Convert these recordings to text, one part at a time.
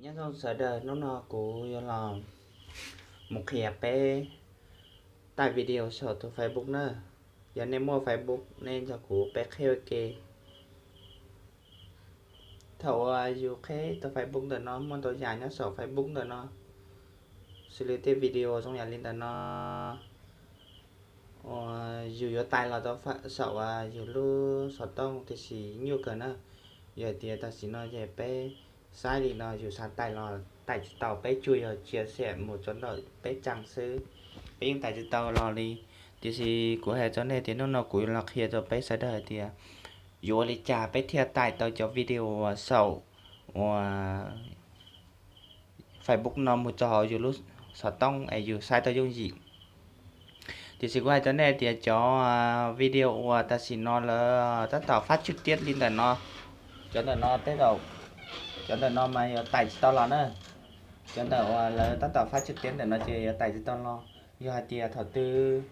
Nyob zoo sawv daws, hnub no kuv yuav los mus qhia peb taij video saum tus Facebook na. Yog nej muaj Facebook nej nrog kuv peb qheb ua ke. Thaum uas yus qheb tus Facebook ntawm no muaj ntau yam nyob saum Facebook ntawm no, xws li tej video zoo yam li ntawm no uas yus yuav tais los rau saum yus lub xov tooj tiam sis nyuaj kawg na. Yog hais tias tam sim no ces peb saib li no yus xav tais los tais tsis tau, peb tsuas yog tsia xam mus rau ntawm peb tsev xwb, peb yeej tais tsis tau los li. Tiam sis kuv hais rau nej tias hnub no kuv los qhia rau peb sawv daws hais tias yuav ua li cas peb thiaj tais tau cov video uas saum uas Facebook no mus rau hauv yus lub xov tooj es yus saib tau yooj yim. Tiam sis kuv hais rau nej tias cov video uas tam sim no lawv tab tom phát trực tiếp li ntawm no, cov ntawm no tej zaum, cov ntawm no mas yuav tais tsis tau los na. Cov ntawm uas lawv tab tom phát trực tiếp ntawm no ces yuav tais tsis tau los. Yog hais tias thaum twg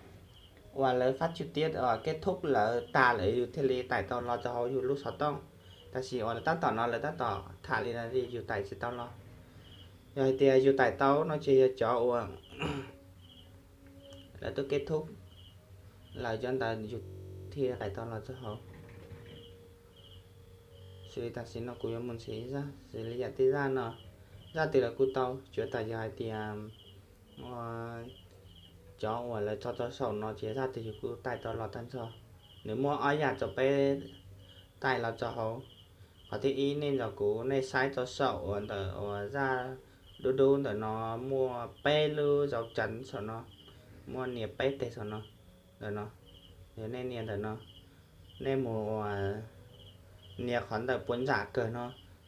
uas lawv phát trực tiếp kết thúc lawm tas lawm yus thiaj li tais tau los rau hauv yus lub xov tooj. Tab sis uas lawv tab tom no lawv tab tom tham li no yus tais tsis tau los. Yog hais tias yus tais tau no ces yog cov uas lawv twb kết thúc lawm cov ntawd yus thiaj tais tau los rau hauv. Xws li tam sim no kuv yuav mus ntsib zaj, xws li yam tej zaj no, zaj twg los kuj tau, tsuav tas yog hais tias cov uas lawv tso rau saum no ces zaj twg yus kuj tais tau los tag nrho. Nws muaj ob yam rau peb tais los rau hauv. Qhov thib ib, nej nrog kuv nej saib rau saum uas ntawm uas zaj dub dub ntawm no muaj peb lub dấu chấm saum no, muaj nias peb teg saum no, ntawm no. Yog nej nias ntawm no, nej mus uas nias qhov ntawm puas ntsam kawg no.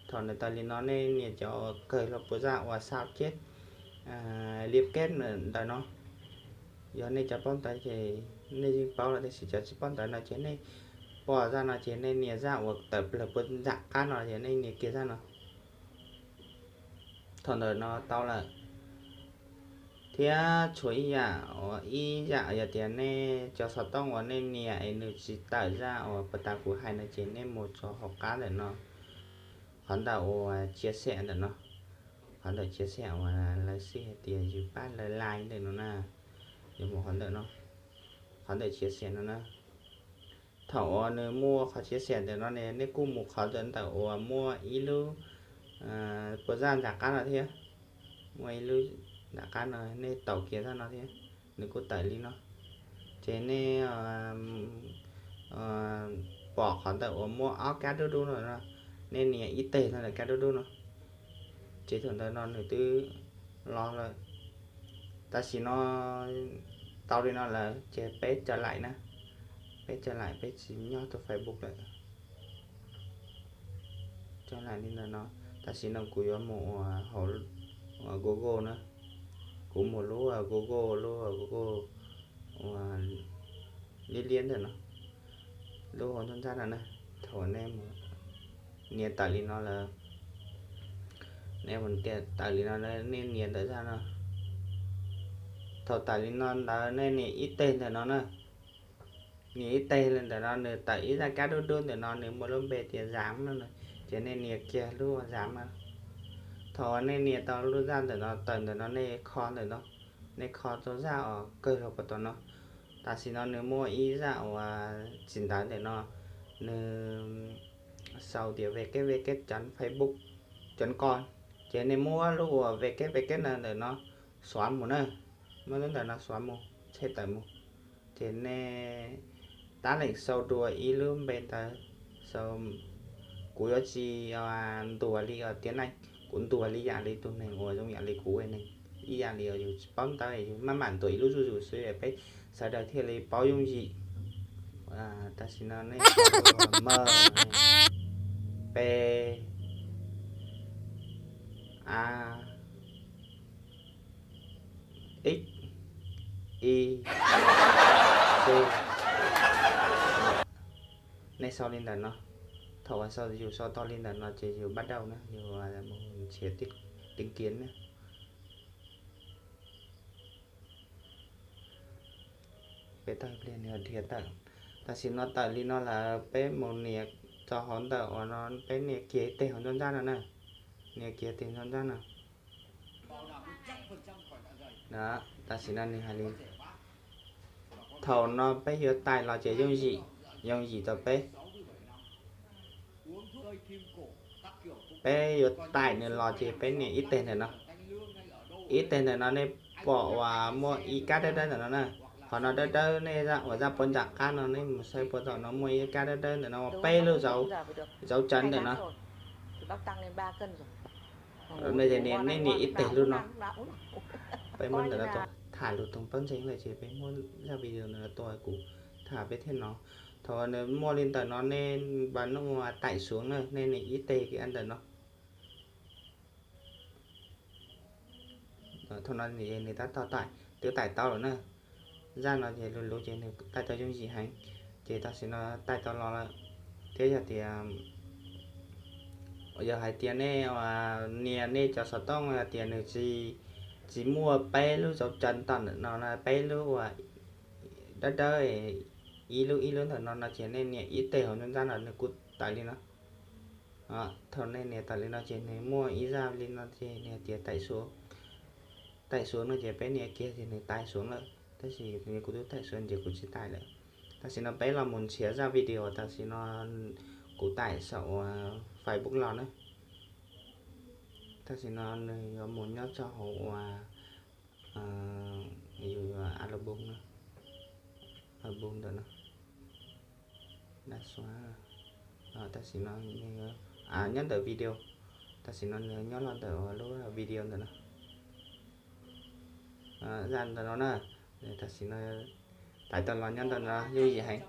Thaum nws tawm li no nej nias cov uas kawg hlo puas zaj uas sao ceb liab keb ntawm no. Yog nej cov paub ntawv ces nej yeej paub lawm, tiam sis cov tsis paub ntawv no ces nej pom zaj no ces nej nias zaj uas tawm plaws puas ntsam qab no ces nej nias kiag zaj no. Thaum ntawm no tau lawm. Thiab tshuav ib yam, ib yam yog tias nej cov xov tooj uas nej nias es nws tsis tawm zaj uas puag ta kuv hais no ces nej mus rau hauv qab ntawm no, qhov ntawm uas chia sẻ ntawm no, qhov ntawm chia sẻ uas lawv xij hais tias yus pab lawv like ntawm no na, yus mus qhov ntawm no, qhov ntawm chia sẻ no na. Thaum uas nws muaj qhov chia sẻ ntawm no ne, nej kuj mus qhov ntawm uas muaj ib lub puas zaj nram qab no thiab, muaj ib lub nram qab no nej taus kiag zaj no thiab, nws kuj tawm li no. Ces nej pom qhov ntawm uas muaj ob kab dub dub no, nej nias ib teg ntawm kab dub dub no, ces thaum ntawd no nws twb los lawm. Tam sim no tau li no lawm ces peb trở lại na, peb trở lại, peb tsis nyob tus Facebook lawm. Trở lại li ntawm no, tam sim no kuv yuav mus ua hauv Google na, kuv mus lub Google, lub Google ua liab liab ntawm no, lub hauv nruab nrab no na. Thaum nej mus nias tawm li no lawm, nej mus tawm li no lawm nej nias ntawm zaj no. Thaum tawm li no ntawd nej nias ib teg ntawm no na, nias ib teg li ntawm no nws tawm ib zaj kab dub dub ntawm no nws muaj lub npe tias zaj no, ces nej nias kiag lub zaj no. Thaum uas nej nias tau lub zaj ntawm no tawm ntawm no nej kho ntawm no, nej kho rau zaj uas kawg hlo puag tom no. Tam sim no nws muaj ib zaj uas tsis ntawd ntawm no, nws sau tias www chấm facebook chấm com, ces nej muab lub uas www no ntawm no xóa mus na, muab lub ntawm no xóa mus, tshem tawm mus. Ces nej tab leem sau dua ib lub npe ntawd, sau, kuv yuav tsis ntuas li os tiam neej, kuv ntuas li yam li tus neeg uas zoo yam li kuv neeg, ib yam li yus tsis paub ntawv yus maj mam ntuas ib lub zuj zus xwb peb sawv daws thiaj li paub yooj yim. Tam sim no nej m, p, a, x, y, z. Nej sau li ntawm no. Thaum uas yus sau tau li ntawm no ces yus bắt đầu na, yus mus nrhiav tìm kiếm na. Peb tau ib pliag nws nrhiav tawm. Tam sim no tawm li no lawm peb mus nias rau hauv ntawm uas no, peb nias kiag ib teg hauv nruab nrab no na. Nias kiag tes nrog nrab no. Tam sim no nws hais li, thaum no peb yuav tais los ces yooj yim, yooj yim rau peb. Peb yuav tais nws los ces peb nias ib teg ntawm no. Ib teg ntawm no nej pom uas muaj ib kab dawb dawb ntawm no na. Qhov no dawb dawb, nej uas zaj puab nram qab no nej mus saib puab tom no muaj ib kab dawb dawb ntawm no, peb lub dấu chấm ntawm no. Nej nias ib teg lub no, peb muab ntawm no tuaj tham lus toog pab ntseeg lawm ces peb muab zaj video ntawm no tuaj, kuv tham peb thiaj no. Thaum nws muaj li ntawm no nej npa nuj tais xuv na, nej nias ib teg kiag ntawm no. Thaum no nws tab tom tais, twb tais tau lawm na. Zaj no ces lus lus ces nws tais tau yooj yim heev, ces tam sim no tais tau los lawm. Thiab yog tias, yog hais tias nej nias nej cov xov tooj hais tias nws tsis, tsis muaj peb lub dấu chấm tom ntawm no, peb lub uas dawb dawb, ib lub ib lub ntawm no no ces nej nias ib teg hauv nruab nrab no nws kuj tais li no. Thaum nej nias tawm li no ces nws muaj ib zaj li no ces nws hais tias tais xuv no ces peb nias kiag ces nws tais xuv lawm, tab sis kuv twb tais xuv ces kuv tsis tais lawm. Tam sim no peb los mus nrhiav zaj video tam sim no kuv tais saum uas Facebook los na. Tam sim no nws yuav mus nyob rau hauv uas, yus album no, album ntawm no, da xua, tam sim no nws nyob ntawm video, tam sim no nws nyob los ntawm lub video ntawm no. Zaj ntawm no na, tam sim no tais tau los nyob ntawm no yooj yim heev.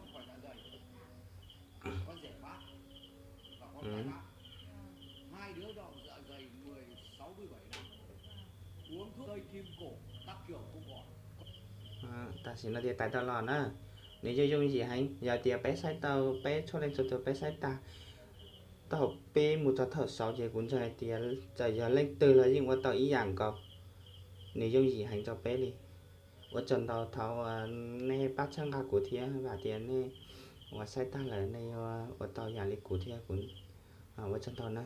Tam sim no ces tais tau los na, nws yooj yooj yim heev. Yog tias peb saib tau, peb tshuaj leej txhua tus peb saib tag, thaum pib mus txog thaum xaus ces kuv ntseeg hais tias txawm yog leej twg los yeej ua tau ib yam nkaus. Nws yooj yim heev rau peb li. Ua tsaug ntau thaum nej pab txhawb nqa kuv thiab, vam tias nej uas saib tag lawm nej yuav ua tau yam li kuv thiab, kuv ua tsaug ntau na.